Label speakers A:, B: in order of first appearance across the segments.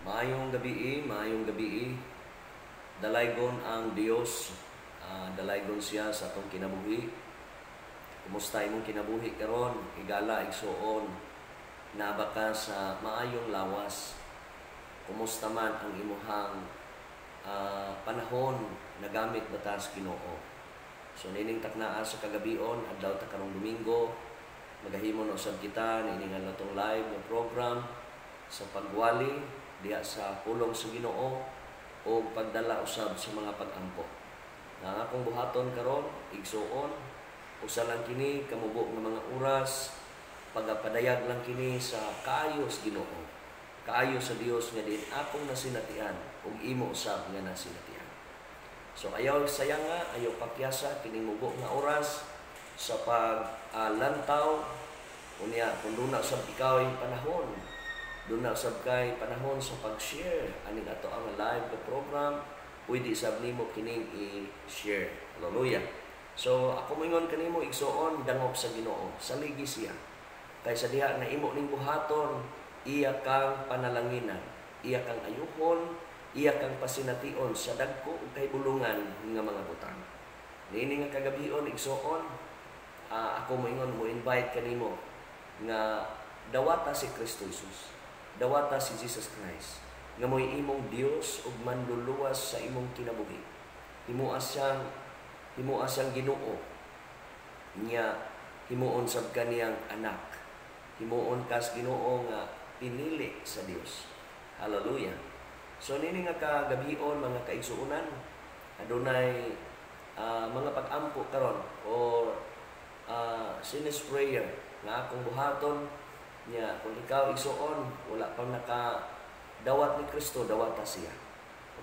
A: Maayong gabii, maayong gabii. Dalaygon ang Dios, dalaygon siya sa atong kinabuhi. Kumusta imong kinabuhi karon? Higala, igsuon, naa ba ka sa maayong lawas? Kumusta man ang imuhang panahon, nagamit ba ta sa Ginoo? So nining taknaa sa kagabion, adlaw ta karong Domingo, magahimo na usab kita niini nga atong live nga program sa pagwali diha sa pulong sa Ginoo o pagdala usab sa mga pag-ampo. Na ang akong buhaton karon, igsuon, usa lang kini kamubo nga mga oras, pagapadayag lang kini sa kaayo sa Ginoo. Kaayo sa Dios nga diin akong nasinatian ug imo usab nga nasinatian. So ayaw sayanga, ayaw pakyasa kining mubo nga oras sa paglantaw. Unya kung duna sab ikaw yung panahon, duna sab kay panahon sa pag-share aning ato ang live nga program, pwede sab nimo kining i-share. Hallelujah. So ako moingon kanimo, igsuon, dangop sa Ginoo, saligi siya. Kay sa diha nga imo ning buhaton, iya kang panalanginan, iya kang ayuhon, iya kang pasination sa dagko ug kahibulungan nga mga butang. Niini nga kagabion, igsuon, ako moingon, mo invite kanimo nga dawata si Kristo Jesus. Dawata si Jesus Christ nga mo'y imong Dios ug manluluwas sa imong kinabuhi. Himoa siyang Ginoo nya himuon sab kaniyang anak. Himuon kas Ginoo nga pinili sa Dios. Hallelujah. So nini nga kagabion, mga kaigsuonan, adunay mga pag-ampo karon or sinner's prayer nga akong buhaton. Nya kung ikaw, igsuon, wala pang naka dawat ni Kristo, dawata siya.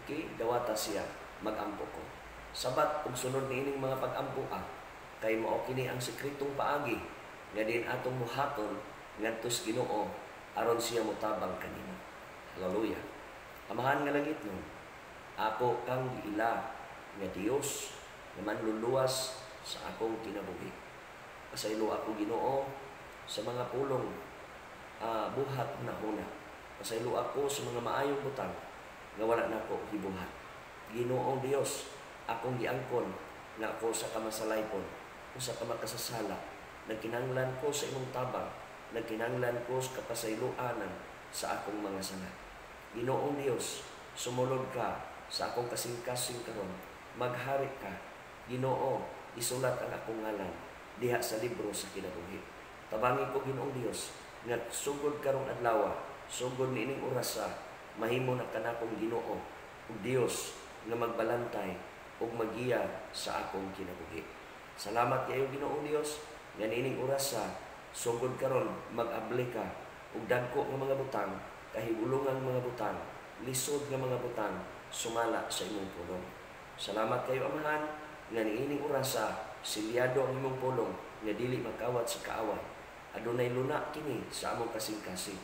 A: Okay? Dawata siya, mag-ampo ko. Sabat ug sunod niining mga pag-ampo kay mao kini ang sekretong paagi nga diin atong buhaton ngadto sa Ginoo aron siya motabang kanimo. Hallelujah. Amahan nga langit nun, ako kang giila nga Dios nga manluluwas sa akong kinabuhi. Pasaylo ako, Ginoo, sa mga pulong buhat na una. Pasaylo ako sa mga maayong butang nga wala nako gibuhat. Ginoong Dios, akong giangkon nga ako sa kamasalaypon, usa ka makasasala, nagkinahanglan ko sa imong tabang, nagkinahanglan ko sa kapasayloanan sa akong mga sala. Ginoong Dios, sumulod ka sa akong kasing-kasing karon, maghari ka. Ginoo, isulat ang akong ngalan diha sa libro sa kinabuhi. Tabangi ko, Ginoong Dios, nga sugod karong adlaw, sugod niining orasa, mahimo na kanakong Ginoo ug Dios nga magbalantay ug magiya sa akong kinabuhi. Salamat kayo, Ginoong Dios, nga niining orasa, sugod karon, mag-abli ka ug dagko nga mga butang, kahibulungang mga butang, lisod nga mga butang, sumala sa imong pulong. Salamat kayo, Amahan, nga niining orasa, silyado ang imong pulong nga dili makawat sa kaaway. Adunay luna kini sa among kasing-kasing.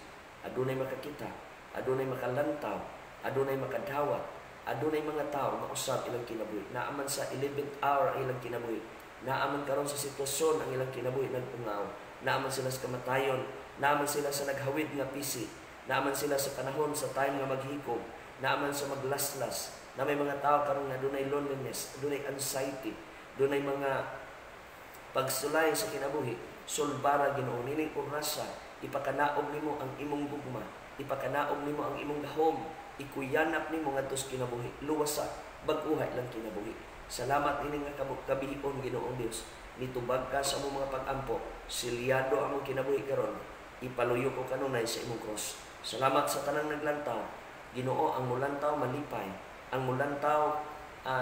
A: Adunay makakita, adunay makalantaw, adunay makadawat, adunay mga tao nga usab ilang kinabuhi. Naa man sa 11th hour ang ilang kinabuhi. Naa man karon sa sitwasyon ang ilang kinabuhi nag-ungaw. Naa man sila sa kamatayon, naa man sila sa naghawid nga pisi, naa man sila sa panahon sa time nga maghikog, naa man sa maglaslas, na may mga tao karon nga adunay loneliness, adunay anxiety, adunay mga pagsulay sa kinabuhi. Sulbara, Ginoo, nining orasa, ipakanaog nimo ang imong gugma, ipakanaog nimo ang imong gahom, ikuyanap nimo ngadto sa kinabuhi, luwasa, bag-uhay lang kinabuhi. Salamat ini nga kabihion, Ginoong Dios, nitubag ka sa among mga pag-ampo, silyado among kinabuhi karon, ipaluyo ko kanunay sa imong cross. Salamat sa tanang naglantaw. Ginoo, ang mulantaw malipay, ang mulantaw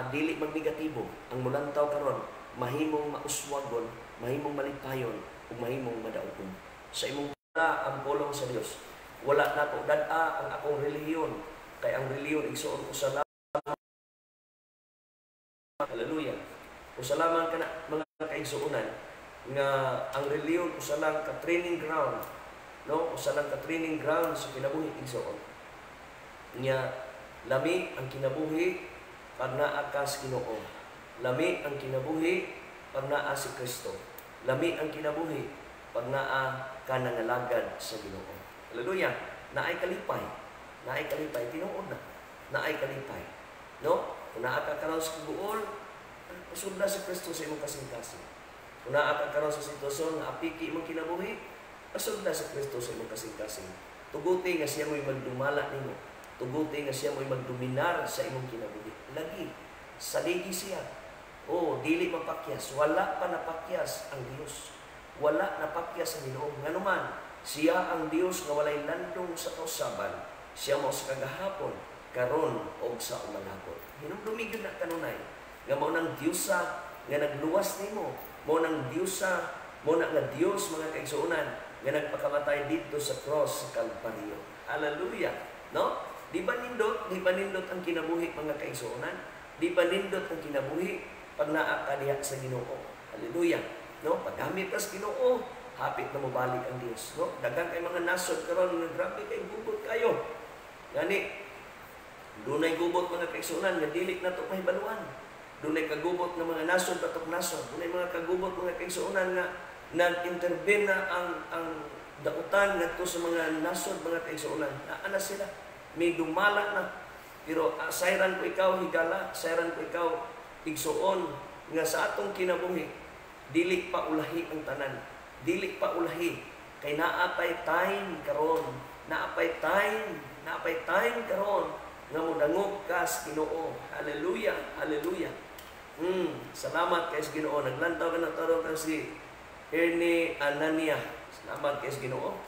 A: dili magnegatibo, ang mulantaw karon mahimong mauswagon, mahimong malipayon, ug mahimong madaugon. Sa imong ang pulong sa Dios. Wala nako dad-a ang akong relihiyon, kay ang relihiyon, igsuon, usa lamang. Hallelujah. Usa lamang kana, mga kaigsuonan, nga ang relihiyon usa lang ka training ground, no? Usa lang ka training ground sa kinabuhi, igsuon. Nya lami ang kinabuhi pag naa ka sa Ginoo. Lami ang kinabuhi pag naa si Kristo. Lami ang kinabuhi pag naa ka nangalagad sa Ginoo. Hallelujah. Naay kalipay. Naay kalipay, tinuod na. Naay kalipay. No? Kung naa ka karon sa kaguol, pasudla si Kristo sa imong kasing-kasing. Kung naa ka karon sa sitwasyon nga apiki imong kinabuhi, pasudla si Kristo sa imong kasing-kasing. Tuguti nga siya mo'y magdumala nimo. Tuguti nga siya mo'y magdominar sa imong kinabuhi. Lagi, saligi siya. Oh, dili mapakyas. Wala pa napakyas ang Dios. Wala napakyas ang Ginoo. Nganuman, siya ang Dios nga walay landong sa kausaban. Siya mao sa kagahapon, karon og sa umanabot. Hinumdumi gyud na kanunay nga mao nang Diyosa nga nagluwas nimo, mao nang Diyosa, mao na nga Dios, mga kaigsuonan, nga nagpakamatay didto sa cross sa Kalbaryo. Hallelujah. No? Di ba nindot? Di ba nindot ang kinabuhi, mga kaigsuonan? Di ba nindot ang kinabuhi pag naa ka diha sa Ginoo? Hallelujah. No? Paggamit ka sa Ginoo, hapit na mobalik ang Dios, no? Daghan kay mga nasod karon nga grabe kay gubot kayo. Gani dunay gubot, mga kaigsuonan, nga dili na to mahibaluan. Dunay kagubot nga mga nasod batok nasod. Dunay mga kagubot, mga kaigsuonan, nga nag-intervene na ang dautan ngadto sa mga nasod, mga kaigsuonan. Naa na sila. May dumala na. Pero sayran ko ikaw, higala, sayran ko ikaw, igsuon, nga sa atong kinabuhi, dili pa ulahi ang tanan. Dili pa ulahi. Kay naa pay time karon. Naa pay time, naa pay time karon nga modangop ka sa Ginoo. Hallelujah, hallelujah. Salamat kay sa Ginoo. Naglantaw ka na karon kang si Ernie Anania. Salamat kay sa Ginoo.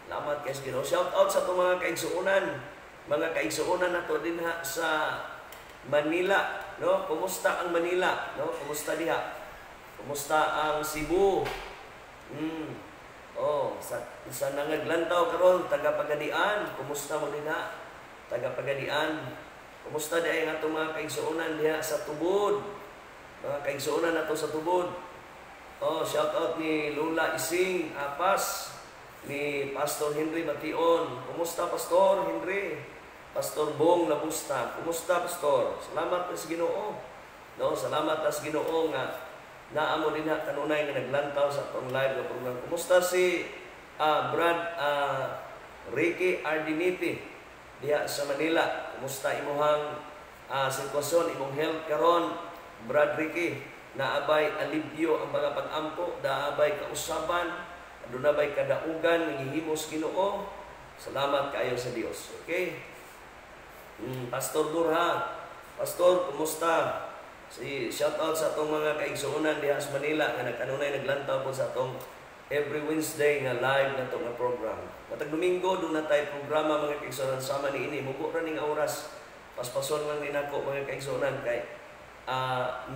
A: Salamat kay sa Ginoo. Shout out sa atong mga kaigsuonan. Mga kaigsuonan nato dinha sa Manila, no? Kumusta ang Manila, no? Kumusta diha? Kumusta ang Cebu? Oh, sa nangaglantaw karon taga Pagadian, kumusta mo dinha? Taga Pagadian. Kumusta diay ang atong mga kaigsuonan diha sa Tubod? Mga kaigsuonan nato sa Tubod. Oh, shout out ni Lula Ising Apas, ni Pastor Henry Bation. Kumusta, Pastor Henry? Pastor Bong Labusta. Kumusta, Pastor? Salamat sa Ginoo. No, salamat sa Ginoo nga naa mo dinha kanunay nga naglantaw sa atong live nga program. Kumusta si Brad Ricky Ardiniti diha sa Manila? Kumusta imuhang sitwasyon, imong health karon, Brad Ricky? Naabay alibyo ang mga pag-ampo, naabay kausaban, aduna bay kadaugan nga gihimo sa Ginoo? Salamat kaayo sa Dios. Okay? Pastor Durha. Pastor, kumusta? Si shout out sa atong mga kaigsuonan diha sa Manila nga nagkanunay naglantaw po sa atong every Wednesday nga live na nga program. Matag Domingo duna tay programa, mga kaigsuonan, sama ni ini. Mubo ra ning oras. Paspason lang ni nako, mga kaigsuonan, kay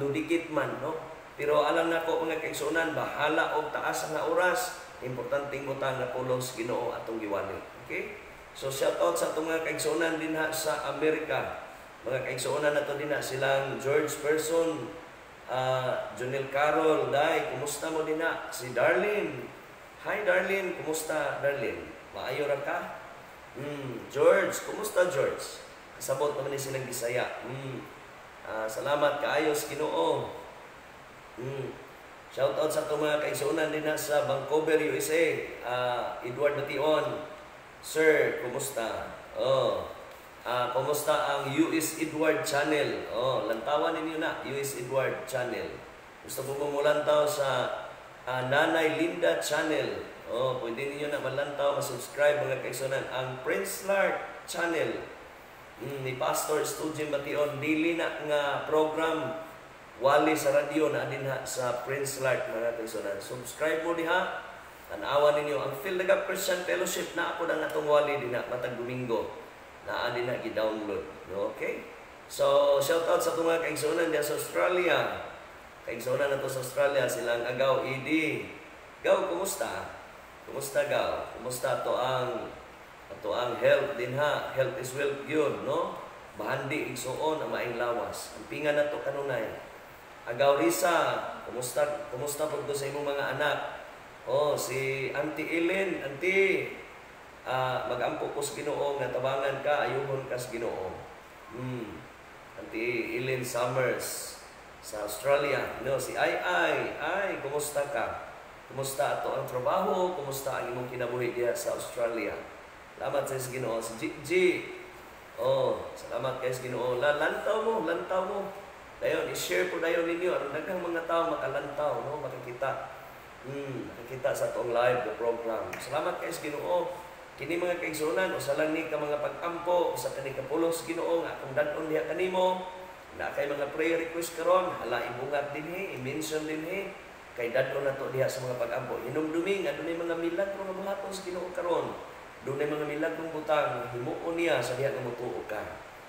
A: nudikit man, no? Pero alam nako, mga kaigsuonan, bahala og taas nga oras, importanteng butang nga pulong sa Ginoo atong giwali. Okay? So shout out sa atong mga kaigsuonan dinha sa Amerika. Mga kaigsuonan nato dinha silang George Person, Jonel Carol, Day, kumusta mo dinha? Si Darlene. Hi Darlene, kumusta Darlene? Maayo ra ka? George, kumusta George? Kasabot naman ni silang Bisaya. Salamat kaayo sa Ginoo. Shout out sa atong mga kaigsuonan dinha sa Vancouver, USA. Edward Bation. Sir, kumusta? Oh. Kumusta ang US Edward Channel? Oh, lantawan ninyo na US Edward Channel. Gusto ko mo sa Nanay Linda Channel. Oh, pwede ninyo na malantaw, ma-subscribe, mga kaigsuonan, ang Prince Lark Channel ni Pastor Studio Bation. Dili na nga program wali sa radyo na dinha sa Prince Lark, mga kaigsuonan. Subscribe mo diha. Tanawan ninyo ang Fill the Gap Christian Fellowship na ako na atong wali dinha matag Domingo. Naa din na gi-download. No? Okay? So, shout out sa atong mga kaigsuonan diha sa Australia. Kaigsuonan nato sa Australia, silang Agaw ED. Gaw, kumusta? Kumusta, Gaw? Kumusta ato ang health dinha? Health is wealth gyud, no? Bahandi, igsuon, ang maayong lawas. Ang pinga nato kanunay. Agaw Risa, kumusta, kumusta pud sa imong mga anak? Oh, si Auntie Ellen, Auntie, magampo ko sa Ginoo nga tabangan ka, ayuhon ka sa Ginoo. Auntie Ellen Summers sa Australia. No, si Ay Ay, Ay, kumusta ka? Kumusta ato ang trabaho? Kumusta ang imong kinabuhi diha sa Australia? Salamat sa Ginoo. Si G, G. Oh, salamat kay sa Ginoo. Lantaw mo, lantaw mo. Dayon i-share po dayon ninyo aron daghang mga tao makalantaw, no, makakita. Makakita sa atong live na program. Salamat kay sa Ginoo. Kini mga kaigsuonan, usa lang ni ka mga pag-ampo, usa kani ka pulong sa Ginoo nga akong dad-on diha kanimo. Na kay mga prayer request karon, hala ibungat dinhi, i-mention dinhi kay dad-on nato diha sa mga pag-ampo. Hinumdumi nga dunay mga milagro nga buhaton sa Ginoo karon. Dunay mga milagrong butang himuon niya sa diha nga motuo ka.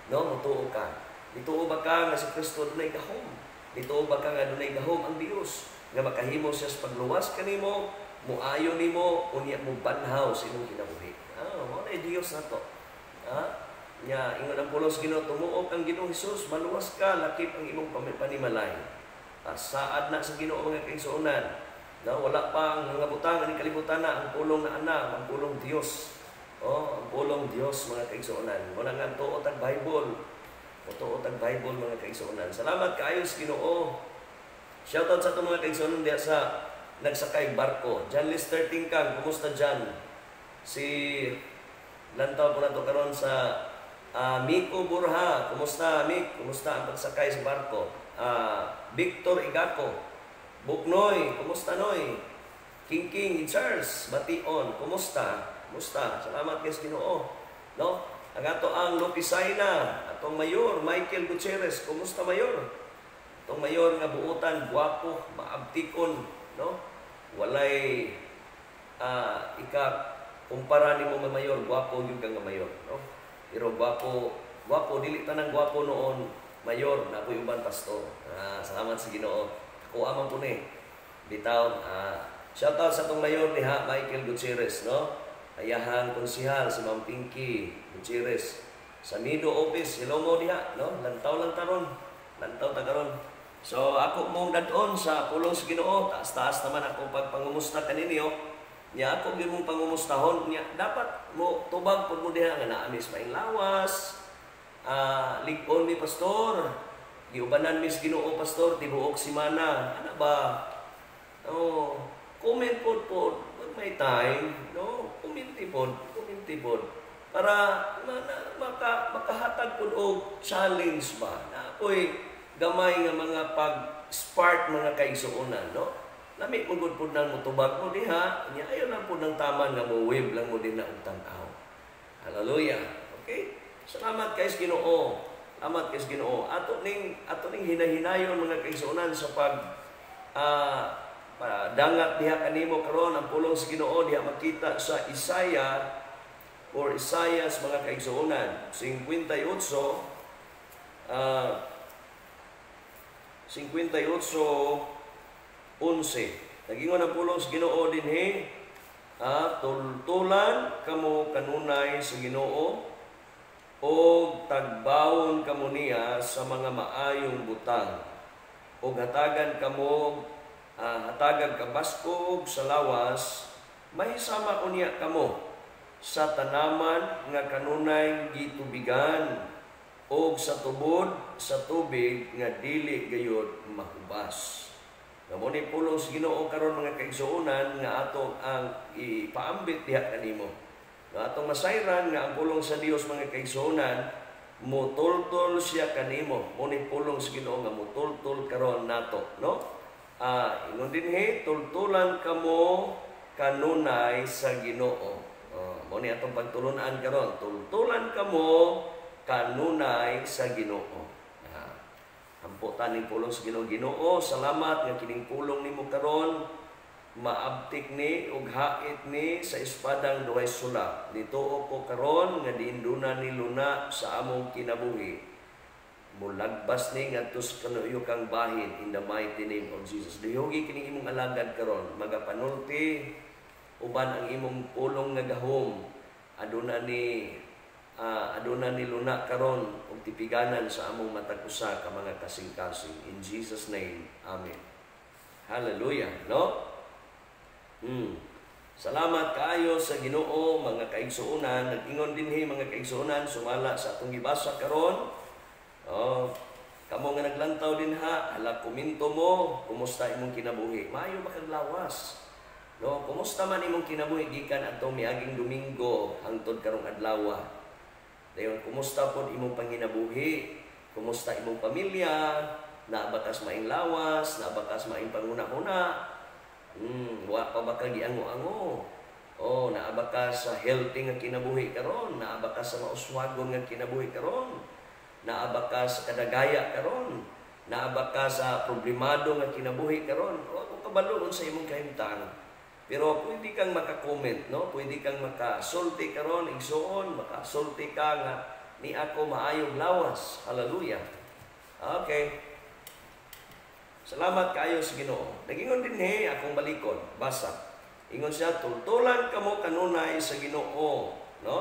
A: No, motuo ka. Nituo ba ka nga si Kristo dunay gahom? Nituo ba ka nga dunay gahom ang Dios nga makahimo siya sa pagluwas kanimo, muayo nimo, unya mo banhaw sa imong kinabuhi? Ah, mao na Dios nato. Ah, nya ingon ang pulong sa Ginoo, tumuo kang Ginoong Hesus, maluwas ka lakip ang imong panimalay. Ah, saad na sa Ginoo, mga kaigsuonan. No, wala pa ang mga butang ani kalibutan na ang pulong na ana, ang pulong Dios. Oh, ang pulong Dios, mga kaigsuonan. Mao na nga tuo tag Bible. Tuo tag Bible, mga kaigsuonan. Salamat kaayo sa Ginoo. Shoutout sa atong mga kaigsuonan diha sa nagsakay barko. John Lister Tingkang, kumusta dyan? Si lantaw po nato karon sa Miko Burha, kumusta Mik? Kumusta ang pagsakay sa barko? Victor Igako, Buknoy, kumusta Noy? King King Charles, Bation, kumusta? Kumusta? Salamat kay sa Ginoo. No? Ang ato ang Lopisayna, atong Mayor Michael Gutierrez, kumusta, Mayor? Atong Mayor nga buutan, gwapo, maabtikon, no? Walay ika kumpara nimo nga mayor, gwapo gyud ka nga mayor, no? Pero gwapo, gwapo dili tanang gwapo noon mayor, na ako'y uban pastor. Ah, salamat sa Ginoo. Ako man po ni. Bitaw, shout out sa atong mayor diha, Michael Gutierrez, no? Ayahang konsihal si Ma'am Pinky Gutierrez. Sa Nido Office, hello mo diha, no? Lantaw lang taron. Lantaw ta karon. So ako mong dad-on sa pulong sa Ginoo, taas-taas naman akong pagpangumusta kaninyo. Nya ako gyud mong pangumustahon nya dapat mo tubag pud mo diha nga naa mi sa maayong lawas. Lig-on mi, pastor. Giubanan mi sa Ginoo, pastor, tibuok semana. Ana ba? Oh, comment pod pod pag may time, no? Comment pod, comment pod para na, makahatag pod og challenge ba. Na ako'y gamay nga mga pag-spark, mga kaigsuonan, no? Lami mo gud pud nang motubag mo diha, nya ayo lang pud nang taman nga mo wave lang mo din na og tan-aw. Hallelujah. Okay? Salamat kay Ginoo. Salamat kay Ginoo. Ato ning hinahinayon, mga kaigsuonan, sa pag dangat diha kanimo karon ang pulong sa Ginoo diha makita sa Isaiah or Isaias, mga kaigsuonan, 58 58:11. Nagingon ang pulong sa Ginoo dinhi, "Tultulan kamo kanunay sa Ginoo og tagbawon kamo niya sa mga maayong butang og hatagan kamo hatagan kabaskog sa lawas, mahisama unya kamo sa tanaman nga kanunay gitubigan og sa tubod sa tubig nga dili gayud mahubas." Nga mo ni pulong sa Ginoo karon, mga kaigsuonan, nga ato ang ipaambit diha kanimo. Nga atong masayran nga ang pulong sa Dios, mga kaigsuonan, mutultol siya kanimo. Mo ni pulong sa Ginoo nga mutultol karon nato, no? Ingon dinhi, "Tultulan kamo kanunay sa Ginoo." Oh, mo ni atong pagtulunan karon, tultulan kamo kanunay sa Ginoo. Ampo taning pulong sa Ginoo. Ginoo, salamat nga kining pulong nimo karon maabtik ni ug hait ni sa espadang duhay sulap. Nituo ko karon nga diin duna ni luna sa among kinabuhi. Mulagbas ni ngadto sa kanuyokang bahin in the mighty name of Jesus. Duyugi kining imong alagad karon, magapanulti uban ang imong pulong nga gahom. Aduna ni luna karon ug tipiganan sa among matag usa ka mga kasing-kasing. In Jesus' name. Amen. Hallelujah, no? Salamat kaayo sa Ginoo, mga kaigsuonan. Nag-ingon dinhi, mga kaigsuonan, sumala sa atong gibasa karon. Oh, kamo nga naglantaw dinha, hala, komento mo, kumusta imong kinabuhi? Maayo ba kag lawas? No, kumusta man imong kinabuhi gikan adtong miaging Domingo hangtod karong adlaw? Dayon, kumusta pod imong panginabuhi? Kumusta imong pamilya? Naa ba kas maing lawas? Naa ba kas maing panguna-una? Wa pa ba ka giango-ango? Oh, naa ba ka sa healthy nga kinabuhi karon? Naa ba ka sa mauswagon nga kinabuhi karon? Naa ba ka sa kadagaya karon? Naa ba ka sa problemado nga kinabuhi karon? Wa ko kabalo sa imong kahimtang. Pero pwede kang maka-comment, no? Pwede kang makasulti karon, igsuon, makasulti ka nga ni ako maayong lawas. Hallelujah. Okay. Salamat kaayo sa Ginoo. Nagingon dinhi akong balikon, basa. Ingon siya, tultulan kamo kanunay sa Ginoo, no?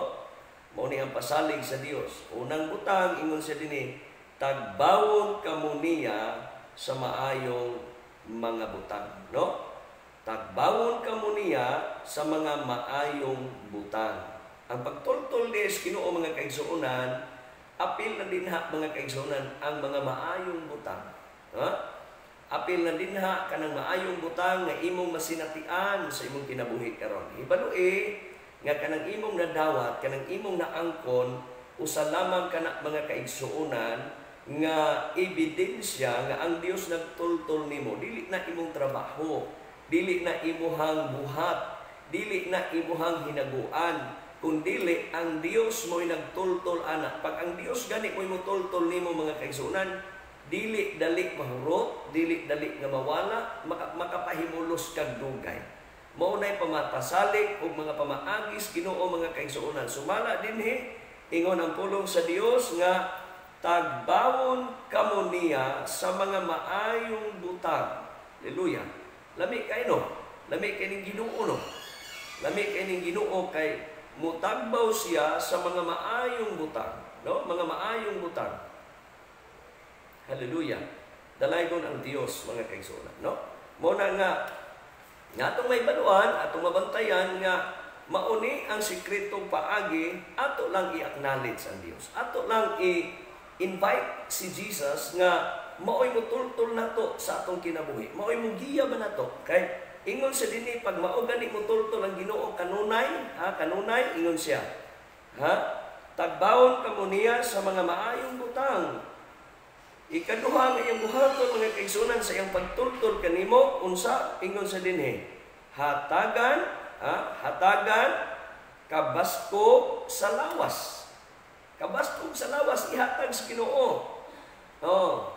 A: Mao ni ang pasalig sa Dios. Unang butang, ingon siya dinhi, tagbawon kamo niya sa maayong mga butang, no? Tagbawon kamo niya sa mga maayong butang. Ang pagtultol ni sa Ginoo, mga kaigsuonan, apil na dinha, mga kaigsuonan, ang mga maayong butang. Ha? Apil na dinha kanang maayong butang nga imong masinatian sa imong kinabuhi karon. Hibaloi nga kanang imong nadawat, kanang imong naangkon, usa lamang kana, mga kaigsuonan, nga ebidensya nga ang Dios nagtultol nimo. Dili na imong trabaho, dili na imuhang buhat, dili na imuhang hinaguan, kundili ang Dios mo'y nagtultol ana. Pag ang Dios gani mo'y mutultol nimo, mga kaigsuonan, dili dali mahurot, dili dali nga mawala, makapahimulos kag dugay. Mao nay pamapasalig ug mga pamaagis Ginoo, mga kaigsuonan. Sumala dinhi, ingon ang pulong sa Dios nga tagbawon kamo niya sa mga maayong butang. Hallelujah. Lami kay, no. Lami kay ning Ginoo, no. Lami kay ning Ginoo kay mutagbaw siya sa mga maayong butang, no? Mga maayong butang. Hallelujah. Dalaygon ang Dios, mga kaigsuonan, no? Mo na nga nga atong may baluan, atong mabantayan nga mauni ang sikretong paagi, ato lang i-acknowledge ang Dios. Ato lang i-invite si Jesus nga maoy mutultol nato sa atong kinabuhi. Maoy mugiya ba nato? Kay ingon sa dinhi, pag mao gani mutultol ang Ginoo kanunay, ha, kanunay ingon siya. Ha? Tagbawon kamo niya sa mga maayong butang. Ikaduha nga iyang buhaton, mga kaigsuonan, sa iyang pagtultol kanimo, unsa? Ingon sa dinhi, hatagan, ha, hatagan kabaskog sa lawas. Kabaskog sa lawas ihatag sa Ginoo. Oh.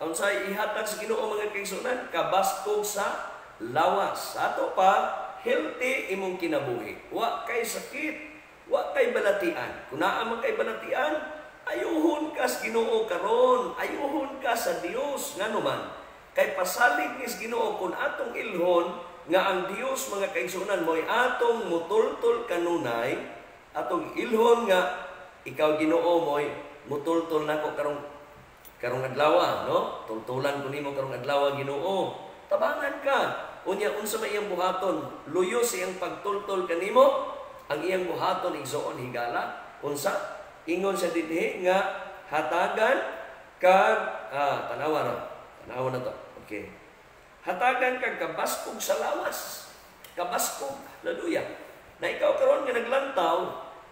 A: Unsay ihatag sa Ginoo, mga kaigsuonan? Kabaskog sa lawas. Ato pa, healthy imong kinabuhi. Wa kay sakit, wa kay balatian. Kung naa man kay balatian, ayuhon ka sa Ginoo karon, ayuhon ka sa Dios. Ngano man? Kay pasalig ni sa Ginoo kung atong ilhon nga ang Dios, mga kaigsuonan, mo'y atong mutultol kanunay, atong ilhon nga ikaw, Ginoo, mo'y mutultol nako karong karong adlaw, no? Tultulan ko nimo karong adlaw, Ginoo. Tabangan ka. Unya, unsa may iyang buhaton? Luyo sa iyang pagtultol kanimo, ang iyang buhaton, igsoon, higala, unsa? Ingon sa dinhi nga hatagan kag tanawa ra. Tanawa na to. Okay. Hatagan kag kabaskog sa lawas. Kabaskog. Hallelujah. Na ikaw karon nga naglantaw,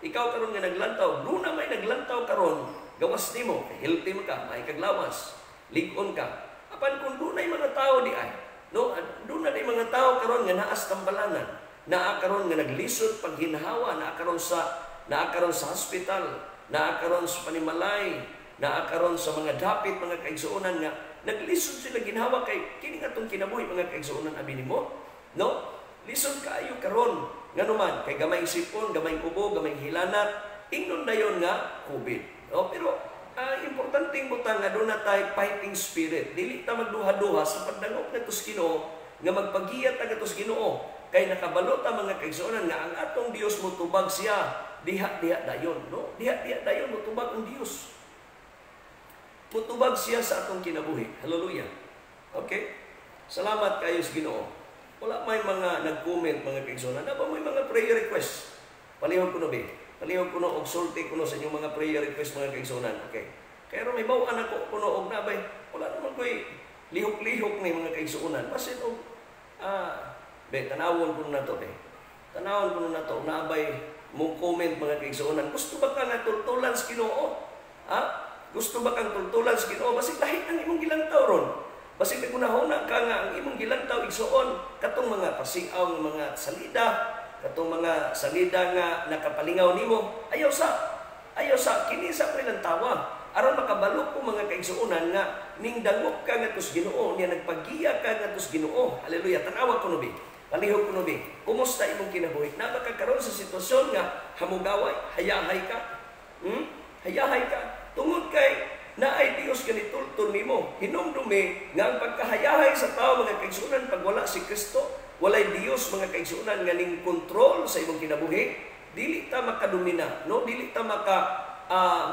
A: ikaw karon nga naglantaw, duna may naglantaw karon, gawas nimo, healthy man ka, may kaglawas, lig-on ka. Apan kung dunay mga tao di ay, no, duna day mga tao karon nga naas tambalanan, naa karon nga naglisod paghinhawa, naa karon sa hospital, naa karon sa panimalay, naa karon sa mga dapit, mga kaigsuonan, nga naglisod sila ginhawa kay kini nga atong kinabuhi, mga kaigsuonan, abi nimo, no? Lisod kaayo karon. Ngano man? Kay gamay sipon, gamay ubo, gamay hilanat, ingnon dayon nga COVID. No? Pero importanteng butang nga duna tay fighting spirit. Dili ta magduha-duha sa pagdangop ngadto sa Ginoo, nga magpagiya ta ngadto sa Ginoo. Kay nakabalo ta, mga kaigsuonan, nga ang atong Dios motubag siya diha-diha dayon, no? Diha-diha dayon motubag ang Dios. Motubag siya sa atong kinabuhi. Hallelujah. Okay? Salamat kayo sa Ginoo. Wala may mga nag-comment, mga kaigsuonan. Naa ba may mga prayer request? Palihog kuno be. Palihog kuno og sulti kuno sa inyong mga prayer request, mga kaigsuonan. Okay. Kaya may bawaan ako kuno og nabay. Wala naman ko'y lihok-lihok ni, mga kaigsuonan. Basin og Be, tanawon ko na to, be. Tanawon ko na to, naabay mo comment, mga kaigsuonan. Gusto ba ka nga tultulan sa Ginoo? Ha? Gusto ba kang tultulan sa Ginoo? Basig lahi ang imong gilantaw ron. Basig nagunahuna ka nga ang imong gilantaw, igsuon, katong mga pasiaw nga mga salida, katong mga salida nga nakapalingaw nimo. Ayaw sa. Ayaw sa kini sa tawa. Aron makabalo ko, mga kaigsuonan, nga ning dangop ka ngadto sa Ginoo, niya nagpagiya ka ngadto sa Ginoo. Hallelujah. Tanawa ko no bi. Palihog ko no bi. Kumusta imong kinabuhi? Naa ba ka karon sa sitwasyon nga hamugaway, hayahay ka? Hayahay ka. Tungod kay naay Dios nga nitultol nimo. Hinumdumi nga ang pagkahayahay sa tao, mga kaigsuonan, pag wala si Kristo, walay Dios, mga kaigsuonan, nga ning kontrol sa imong kinabuhi, dili ta makadomina, no? Dili ta maka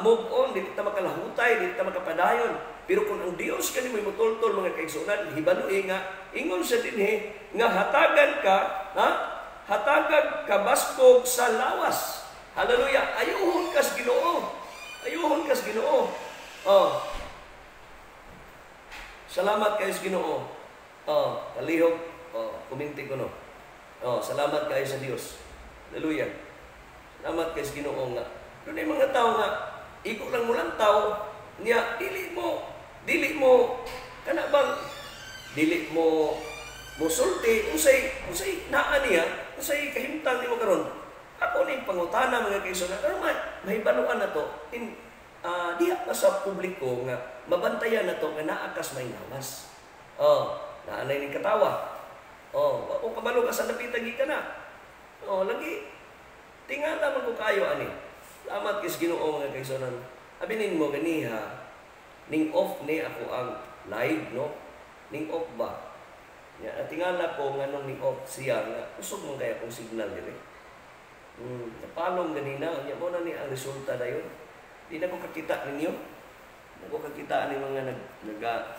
A: move on, dili ta makalahutay, dili ta makapadayon. Pero kung ang Dios kanimo motultol, mga kaigsuonan, hibaloi nga ingon sa dinhi nga hatagan ka, ha? Hatagan kabaskog sa lawas. Hallelujah. Ayuhon kas Ginoo. Ayuhon kas Ginoo. Oh. Salamat kayo sa Ginoo. Oh, kalihog, oh, kuminti ko no. Oh, salamat kayo sa Dios. Hallelujah. Salamat kayo sa Ginoo nga. Doon ay mga tao nga igo lang mo lang tao niya, dili mo kana bang dili mo musulti unsay unsay naa niya, unsay kahimtang nimo karon. Ako ning pangutana, mga kaigsuonan, aron mahibaluan na to in diha pa sa publiko nga mabantayan na to nga naa kas may lawas. Oh, naanay ning katawa. Oh, wa ko kabalo ka sa lapitan gikan na. Oh, lagi tingala man ko kayo ani. Salamat kay Ginoo, mga kaigsuonan. Abi mo ganiha ning off ni ako ang live, no? Ning off ba? Nya tingala ko nganong ning off siya nga usog man kaya kong signal dire. Napalong ganina, nya mo na ni ang resulta dayon. Di na ko kakita ninyo. Di na ko kakita ni mga nag naga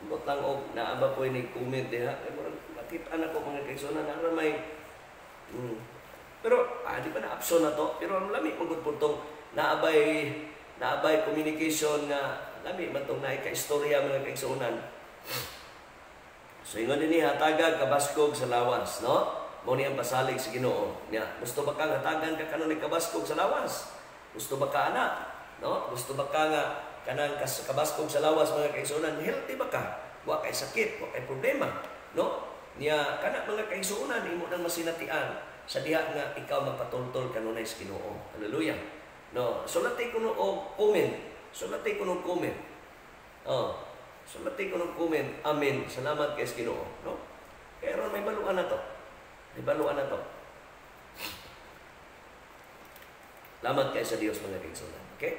A: ambot lang og naa ba ko ni comment diha. Kay murag makita na ko, mga kaigsuonan, na may. Pero di pa na option na to. Pero ang lami man gud pud tong naabay communication nga lami man tong naay ka istorya, mga kaigsuonan. So ingon dinhi, hatagag kabaskog sa lawas, no? Mao ni ang pasalig sa Ginoo. Nya, gusto ba kang hatagan ka kanunay kabaskog sa lawas? Gusto ba ka ana? No? Gusto ba ka nga kanang kabaskog sa lawas, mga kaigsuonan? Healthy ba ka? Wa kay sakit, wa kay problema, no? Nya kana, mga kaigsuonan, imo nang masinatian sa diha nga ikaw magpatultol kanunay sa Ginoo. Hallelujah. No, sulati ko no og comment. Sulati ko no comment. Oh, sulati ko no comment. Amen. Salamat kay sa Ginoo, no? Pero may baluan na to. May baluan na to. Salamat kay sa Dios, mga kaigsuonan. Okay?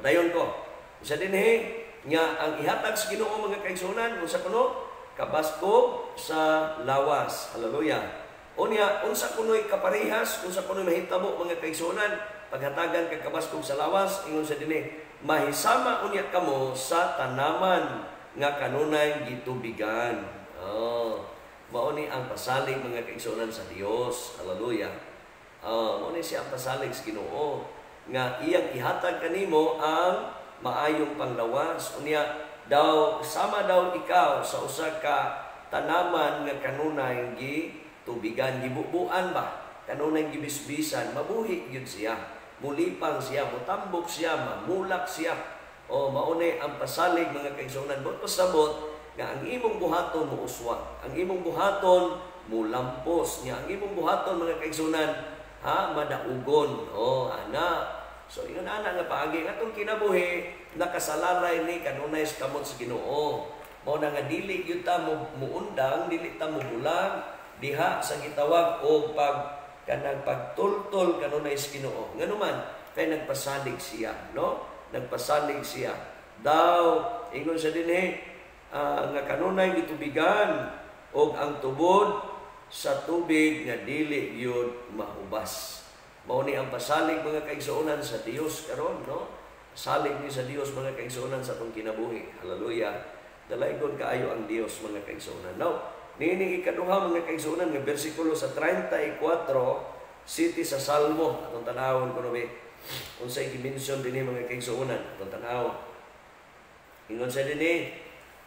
A: Padayon ko. Isa dinhi nga ang ihatag sa Ginoo, mga kaigsuonan, unsa kuno? Kabaskog sa lawas. Hallelujah. Unya, unsa kuno'y kaparehas, unsa kuno'y mahitabo, mga kaigsuonan, paghatagan kag kabaskog sa lawas? Ingon sa dinhi, mahisama unya kamo sa tanaman nga kanunay gitubigan. Oh, mao ni ang pasalig, mga kaigsuonan, sa Dios. Hallelujah. Oh, mao ni siya ang pasalig sa Ginoo nga iyang ihatag kanimo ang maayong panglawas. Unya daw sama daw ikaw sa usa ka tanaman nga kanunay gitubigan, gibubuan ba, kanunay gibisbisan, mabuhi gyud siya, mulipang siya, mutambok siya, mamulak siya. O maunay ang pasalig, mga kaigsuonan, buot pasabot nga ang imong buhaton mo uswa, ang imong buhaton mulampos niya, ang imong buhaton, mga kaigsuonan, ha, madaugon. O ana. So ingon ana nga paagi nga atong kinabuhi nakasalalay ni kanunay sa kamot sa Ginoo. Mao na nga dili gyud ta mo muundang, dili ta mobulag diha sa gitawag og pag kanang pagtultol kanunay sa Ginoo. Nganuman kay nagpasalig siya, no? Nagpasalig siya. Daw ingon sa dinhi nga kanunay gitubigan og ang tubod sa tubig nga dili gyud mahubas. Mao ni ang pasalig, mga kaigsuonan, sa Dios karon, no? Salig ni sa Dios, mga kaigsuonan, sa atong kinabuhi. Hallelujah. Dalaygon kaayo ang Dios, mga kaigsuonan. Now, niini ikaduha, mga kaigsuonan, nga bersikulo sa 34 city sa Salmo, atong tanawon kuno be. Unsay gi-mention dinhi, mga kaigsuonan, atong tanawon. Ingon sa dinhi,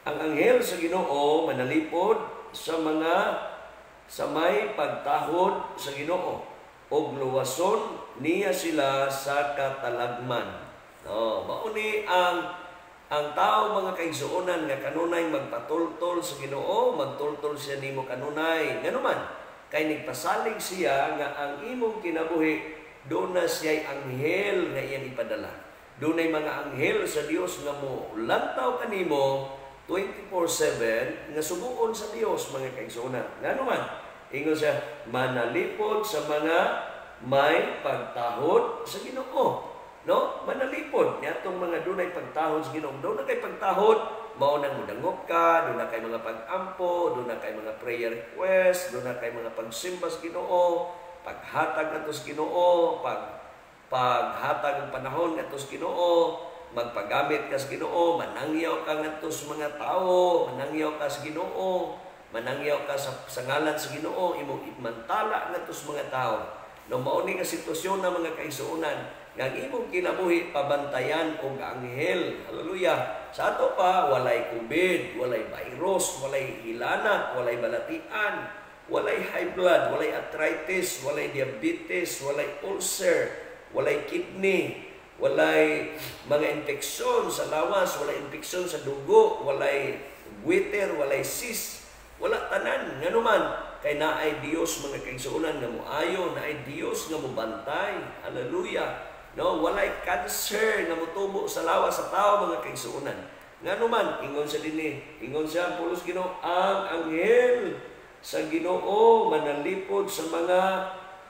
A: Ang anghel sa Ginoo manalipod sa mga sa may pagtahod sa Ginoo ug luwason niya sila sa katalagman. No, mao ni ang tao, mga kaigsuonan, nga kanunay magpatultol sa Ginoo, magtultol siya nimo kanunay. Ngano man, kay nagpasalig siya nga ang imong kinabuhi doon na siya'y anghel nga iyang ipadala. Dunay mga anghel sa Dios nga mo lantaw kanimo 24/7 nga suguon sa Dios, mga kaigsuonan. Ngano man, ingon siya, manalipod sa mga may pagtahod sa Ginoo. No? Manalipod niatong mga dunay pagtahod sa Ginoo. Duna kay pagtahod, mao nang mudangop ka, duna kay mga pag-ampo, duna kay mga prayer request, duna kay mga pagsimba sa Ginoo, paghatag ngadto sa Ginoo, paghatag ang panahon ngadto sa Ginoo, magpagamit ka sa Ginoo, manangyaw ka ngadto sa mga tao, manangyaw ka sa Ginoo, manangyaw ka sa ngalan sa Ginoo, imong imantala ngadto sa mga tao. No, mao ni nga sitwasyon na, mga kaigsuonan, nga ang imong kinabuhi pabantayan og anghel. Hallelujah. Sa ato pa walay COVID, walay virus, walay hilanat, walay balatian, walay high blood, walay arthritis, walay diabetes, walay ulcer, walay kidney, walay mga infeksyon sa lawas, walay infeksyon sa dugo, walay goiter, walay cyst, wala tanan. Ngano man, kay naay Dios, mga kaigsuonan, nga moayo, naay Dios nga mobantay. Hallelujah. No, walay cancer nga motubo sa lawas sa tao, mga kaigsuonan. Ngano man, ingon sa dinhi, ingon siya pulos Ginoo, ang anghel sa Ginoo manalipod sa mga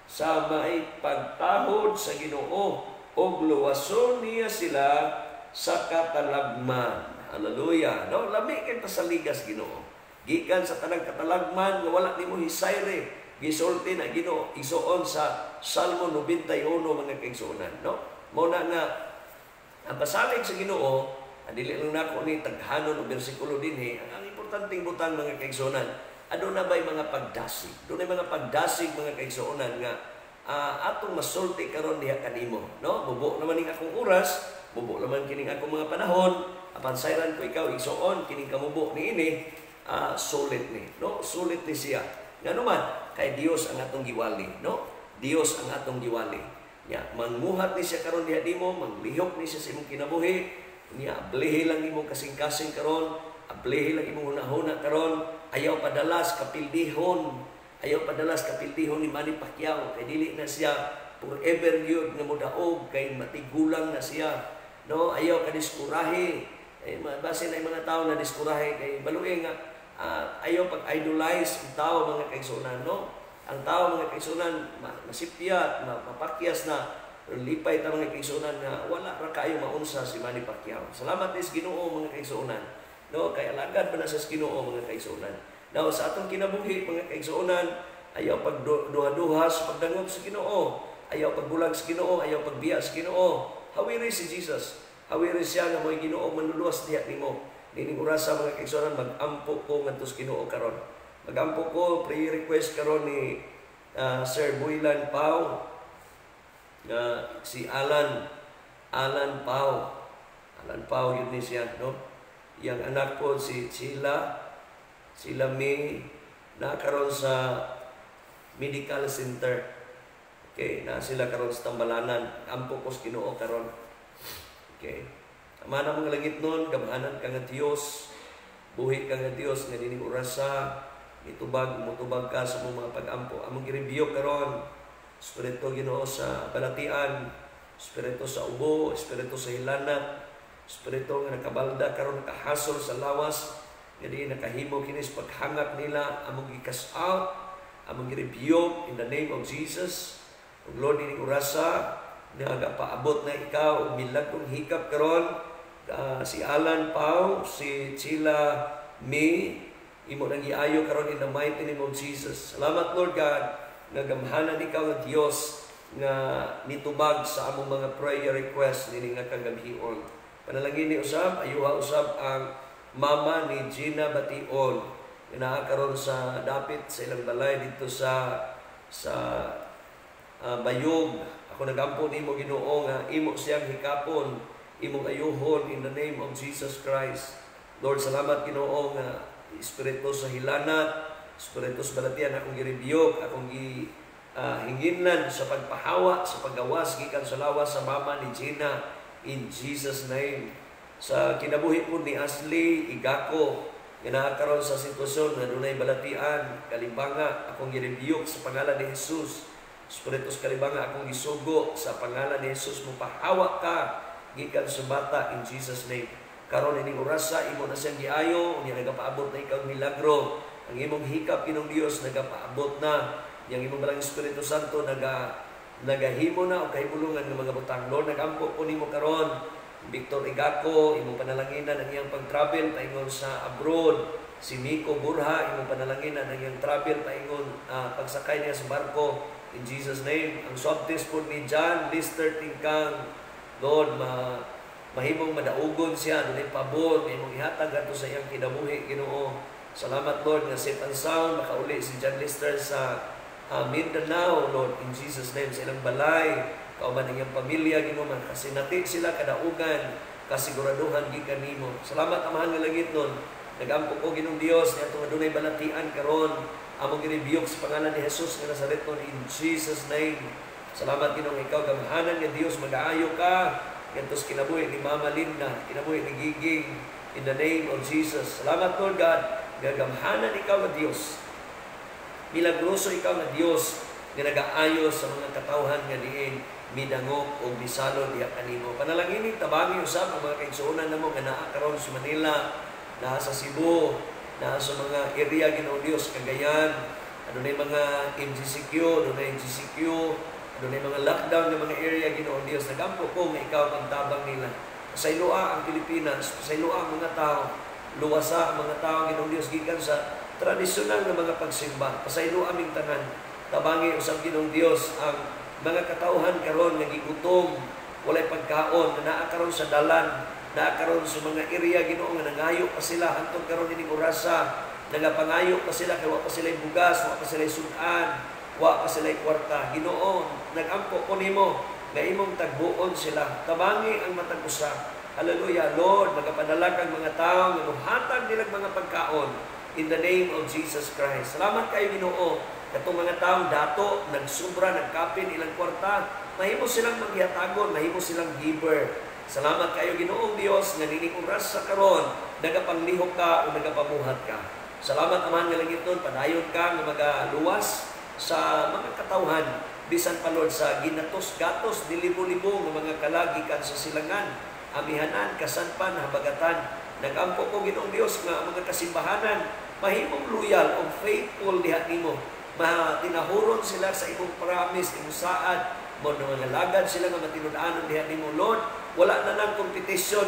A: sa may pagtahod sa Ginoo ug luwason niya sila sa katalagman. Hallelujah. No, lami kay pasaligas Ginoo. Gikan sa tanang katalagman nga wala nimo hisayre, gisulti na Ginoo igsuon sa Salmo 91, mga kaigsuonan, no? Mao na nga ang pasalig sa Ginoo, ang dili lang nako ni taghanon og bersikulo dinhi, ang importanteng butang, mga kaigsuonan, aduna bay mga pagdasig. Dunay mga pagdasig, mga kaigsuonan, nga atong masulti karon diha kanimo, no? Mubo naman ning akong oras, mubo naman kining akong mga panahon, apan sayran ko ikaw, igsuon, kining kamubo niini, sulit ni, no? Sulit ni siya. Ngano man, kay Dios ang atong giwali, no? Dios ang atong giwali. Nya, mangmuhat ni siya karon diha nimo, manglihok ni siya sa imong kinabuhi. Nya, ablihi lang imong kasing-kasing karon, ablihi lang imong hunahuna karon, ayaw padalas kapildihon. Ayaw padalas kapildihon ni Manny Pacquiao kay dili na siya forever gyud nga modaog kay matigulang na siya. No, ayaw ka diskurahe. Eh, base na yung mga tao na diskurahe kay balue nga ayaw pag-idolize ang tao, mga kaigsuonan, no? Ang tao, mga kaigsuonan, masipyat, mapakyas na, pero lipay ta, mga kaigsuonan, nga wala ra kaayo maunsa si Manny Pacquiao. Salamat is Ginoo, mga kaigsuonan, no? Kay alagad pa na sa Ginoo, mga kaigsuonan. Now, sa atong kinabuhi, mga kaigsuonan, ayaw pagduha-duha sa pagdangop sa Ginoo, ayaw pagbulag sa Ginoo, ayaw pagbiya sa Ginoo. Hawiri si Jesus. Hawiri siya nga mo'y Ginoo manluluwas diha nimo. Nining orasa, mga kaigsuonan, mag-ampo ko ngadto sa Ginoo karon. Mag-ampo ko, prayer request karon ni Sir Builan Pau, nga si Alan Alan Pau. Alan Pau yun ni siya, no? Yang anak ko si Sheila, sila May, na karon sa medical center. Okay, na sila karon sa Tambalanan. Ampo ko sa Ginoo karon. Okay. Ama na mga langit nun, gamhanan ka nga Dios, buhi ka nga Dios, nga nining orasa, itubag, mutubag ka sa mga pag-ampo. Among gi-rebuke karon, espiritu, Ginoo, sa balatian, espiritu sa ubo, espiritu sa hilanat, espiritu nga nakabalda karon, nakahasol sa lawas, nga di nakahimo kini sa paghangak nila, among gi-cast out, among gi-rebuke in the name of Jesus. Ug Lord, nining orasa, nagapaabot na ikaw og milagrong hikap karon, si Alan Pau, si Chila May, imo nang giayo karon in the mighty name of Jesus. Salamat, Lord God, nga gamhanan ikaw nga Dios nga nitubag sa among mga prayer request nining nga kagabhion. Panalangin ni usab, ayuha usab ang mama ni Gina Bation nga naa karon sa dapit sa ilang balay dito sa Bayog. Ako nagampo nimo, Ginoo, nga imo siyang hikapon, imong ayuhon in the name of Jesus Christ. Lord, salamat Ginoo nga espiritu sa hilanat, espiritu sa balatian akong girebuke, akong gi hinginlan sa pagpahawa, sa paggawas gikan sa lawas sa mama ni Gina in Jesus name. Sa kinabuhi po ni Ashley Igako nga naa karon sa sitwasyon nga dunay balatian, kalibanga akong girebuke sa pangalan ni Jesus. Espiritu sa kalibanga akong gisugo sa pangalan ni Jesus, mopahawa ka gikan sa bata in Jesus name. Karon ining orasa imo na siyang giayo, unya nagapaabot na ikaw milagro. Ang imong hikap, Ginoong Dios, nagapaabot na. Yang imong Balang Espiritu Santo nagahimo na og kahibulungan ng mga butang. Lord, nagampo ko nimo karon Victor Igako, imong panalanginan ang iyang pag-travel paingon sa abroad. Si Miko Burha, imong panalanginan ang iyang travel paingon pagsakay niya sa barko. In Jesus name, ang swab test po ni John Lister Tingkang, Lord, mahimong madaugon siya, dunay pabor nga imong ihatag adto sa iyang kinabuhi, Ginoo. Salamat, Lord, nga safe and sound makauli si John Lister sa Mindanao, Lord, in Jesus name, sa ilang balay, kauban ang iyang pamilya, Ginoo, makasinati sila kadaugan, kasiguraduhan gikan nimo. Salamat, Amahan nga langit nun. Nagampo ko, Ginoong Dios, niya itong adunay balatian karon, among girebuke sa pangalan ni Jesus nga Nazareton in Jesus name. Salamat, Ginoong, ikaw gamhanan nga Dios, magaayo ka ngadto kinabuhi ni Mama Linda, kinabuhi ni Giging in the name of Jesus. Salamat, Lord God, nga gamhanan ikaw nga Dios. Milagroso ikaw nga Dios nga nagaayo sa mga katawhan nga diin midangop o misalod diha kanimo. Panalangini, tabangi usab ang mga kaigsuonan namo nga naa karon sa Manila, naa sa Cebu, naa sa mga area, Ginoo Dios, Cagayan, adunay mga MGCQ, adunay GCQ, adunay mga lockdown nga mga area, Ginoo Dios. Nagampo ko nga ikaw magtabang nila. Pasayloa ang Pilipinas, pasayloa ang mga tao, luwasa ang mga tao, Ginoo Dios, gikan sa tradisyonal nga mga pagsimba. Pasayloa aming tanan. Tabangi usab, Ginoong Dios, ang mga katawhan karon nga gigutom, walay pagkaon, nga naa karon sa dalan, naa karon sa mga area, Ginoo, nga nangayo pa sila hantod karon ining orasa, nagapangayo pa sila kay wa pa sila bugas, wa pa sila sudan, wa pa sila kwarta. Ginoo, nagampo ko nimo nga imong tagbuon sila. Tabangi ang matag usa. Hallelujah, Lord, magapadala kang mga tao nga muhatag nilang mga pagkaon in the name of Jesus Christ. Salamat kayo, Ginoo. Katong mga taong dato, nagsubra, nagkapin ilang kwarta, mahimo silang maghihatagon, mahimo silang giver. Salamat kayo, Ginoong Dios, nga nining oras sa karon, nagapanglihok ka o nagapabuhat ka. Salamat, Amahan nga langit nun, padayon ka nga magaluwas sa mga katawhan, bisan pa, Lord, sa ginatos-gatos, dilibo-libo nga mga kalagikan sa silangan, amihanan, kasanpan, habagatan. Nagampo ko, Ginoong Dios, nga mga kasimbahanan, mahimong loyal o faithful diha nimo. Matinahuron sila sa imong promise, imong saad, mo mga lagad sila nga matinud-anon diha nimo, Lord. Wala na nang competition,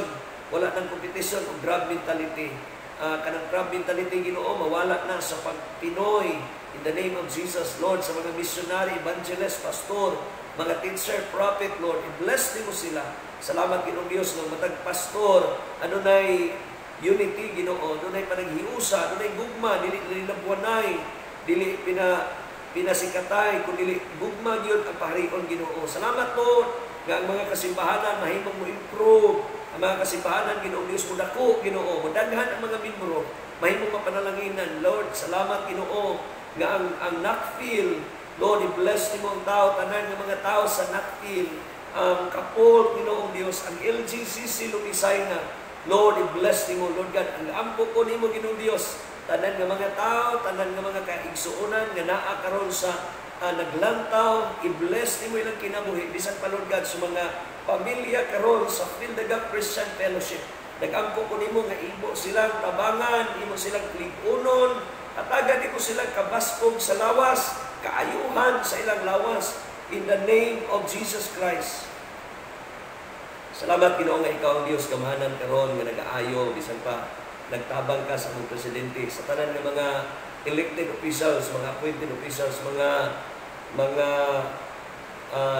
A: wala nang competition o crab mentality. Kanang crab mentality, Ginoo, mawala na sa pagpinoy in the name of Jesus, Lord, sa mga missionary, evangelist, pastor, mga teacher, prophet, Lord, i-bless nimo sila. Salamat, Ginoong Dios, nga matag pastor adunay unity, Ginoo, adunay panaghiusa, adunay gugma, dili nilabwanay, dili pinasikatay, kun dili gugma gyud ang paharion, Ginoo. Salamat, Lord, nga ang mga kasimbahanan mahimong mo improve. Ang mga kasimbahanan, Ginoong Dios, mo dako, Ginoo, modaghan ang mga membro, mahimong mapanalanginan, Lord. Salamat, Ginoo, nga ang Nakfil, Lord, i-bless nimo ang tao, tanan nga mga tao sa Nakfil, ang Kapol, Ginoong Dios, ang LGCC Lumisayna, Lord, i-bless nimo, Lord God. Ang ampo ko nimo, Ginoong Dios, tanan nga mga tao, tanan nga mga kaigsuonan nga naa karon sa naglantaw, i-bless nimo ilang kinabuhi bisan pa, Lord God, sa mga pamilya karon sa Fill the Gap Christian Fellowship. Nagampo ko nimo nga imo silang tabangan, imo silang lig-unon, hatagan nimo silang kabaskog sa lawas, kaayuhan sa ilang lawas in the name of Jesus Christ. Salamat, Ginoo, nga ikaw ang Dios gamhanan karon nga nagaayo bisan pa nagtabang ka sa among presidente, sa tanan nga mga elected officials, mga appointed officials, mga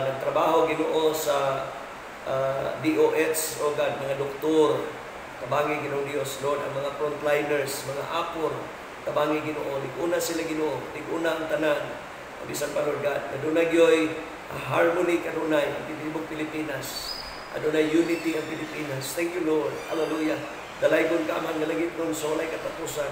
A: nagtrabaho, Ginoo, sa DOH, o God, mga doktor, tabangi, Ginoong Dios, Lord, ang mga frontliners, mga apor, tabangi, Ginoo, lig-una sila, Ginoo, lig-una ang tanan. Bisan pa, Lord God, adunay gyoy harmony kanunay ang tibuok Pilipinas. Adunay unity ang Pilipinas. Thank you, Lord. Hallelujah. Dalaygon ka, Amahan nga langitnon, sa walay katapusan.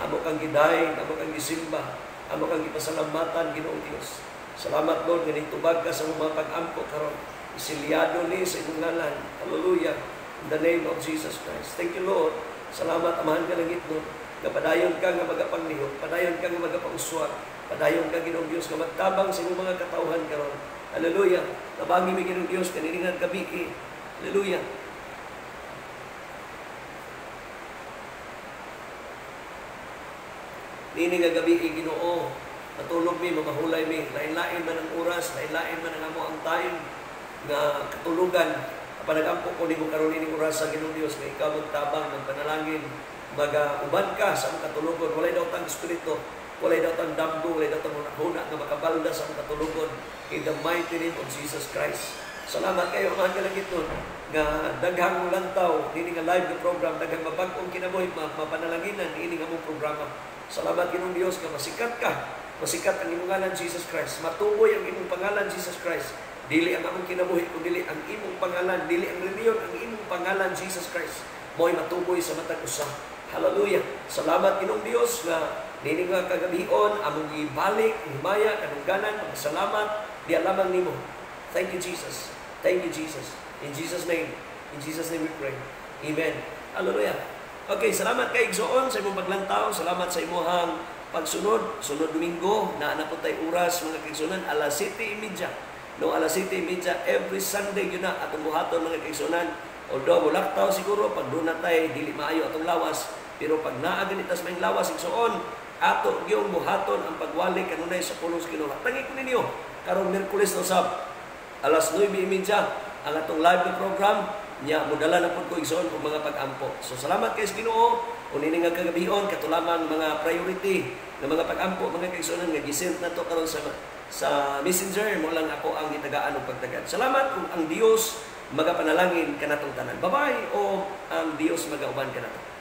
A: Amo kang gidaig, amo kang gisimba, amo kang gipasalamatan, Ginoong Dios. Salamat, Lord, nga nitubag ka sa mga pag-ampo karon. Isilyado ni sa imong ngalan. Hallelujah. In the name of Jesus Christ. Thank you, Lord. Salamat, Amahan nga langitnon. Nga padayon ka nga magapanglihok, padayon ka nga magapauswag, padayon ka, Ginoong Dios, nga magtabang sa imong mga katawhan karon. Hallelujah. Tabangi mi, Ginoong Dios, kanining gabi. Hallelujah. Nini nga gabi, Ginoo, matulog mi, mamahulay mi, lain-lain man ang oras, lain-lain man ang amo ang time nga katulugan. Panagampo ko nimo karon ining oras sa Ginoong Dios nga ikaw magtabang, magpanalangin, magauban ka sa among katulugon. Walay daw tang espiritu, walay daw tang damgo, walay daw tang huna nga makabalda sa among katulugon. In the mighty name of Jesus Christ. Salamat kayo, Amahan nga langitnon, nga daghang lantaw nini nga live nga program, daghang mabag-ong kinabuhi, mapanalanginan niini nga among programa. Salamat, Ginoong Dios, nga masikat ka. Masikat ang imong ngalan, Jesus Christ. Matuboy ang imong pangalan, Jesus Christ. Dili ang among kinabuhi, kun dili ang imong pangalan, dili ang reliyon, ang imong pangalan, Jesus Christ. Mo'y matuboy sa matag usa. Hallelujah. Salamat, Ginoong Dios, nga nini nga kagabion among gibalik himaya, kadungganan, pagpasalamat diya lamang nimo. Thank you, Jesus. Thank you, Jesus. In Jesus' name. In Jesus' name we pray. Amen. Hallelujah. Okay, salamat kay igsoon sa imong paglantaw. Salamat sa imong pagsunod. Sunod Domingo, naa na po tay oras, mga kaigsuonan, alas 7:30. No, alas 7:30 every Sunday yun na atong buhaton, mga kaigsuonan. Although mulaktaw siguro pag doon na tay dili maayo atong lawas, pero pag naa ganitas may lawas, igsoon, ato gyung buhaton ang pagwali kanunay sa pulong sa Ginoo. Tangi ko ninyo karong Miyerkules na usab alas 9:30 ang atong live na program nya, modala na pud ko, igsoon, og mga pag-ampo. So salamat kay sa Ginoo. Unini nga kagabion, kato lamang mga priority nga mga pag-ampo, mga kaigsuonan, nga gisend na to karon sa Messenger mo lang ako ang gitagaan og pagtagad. Salamat kung ang Dios magapanalangin kanatong tanan. Bye-bye o ang Dios magauban kanato.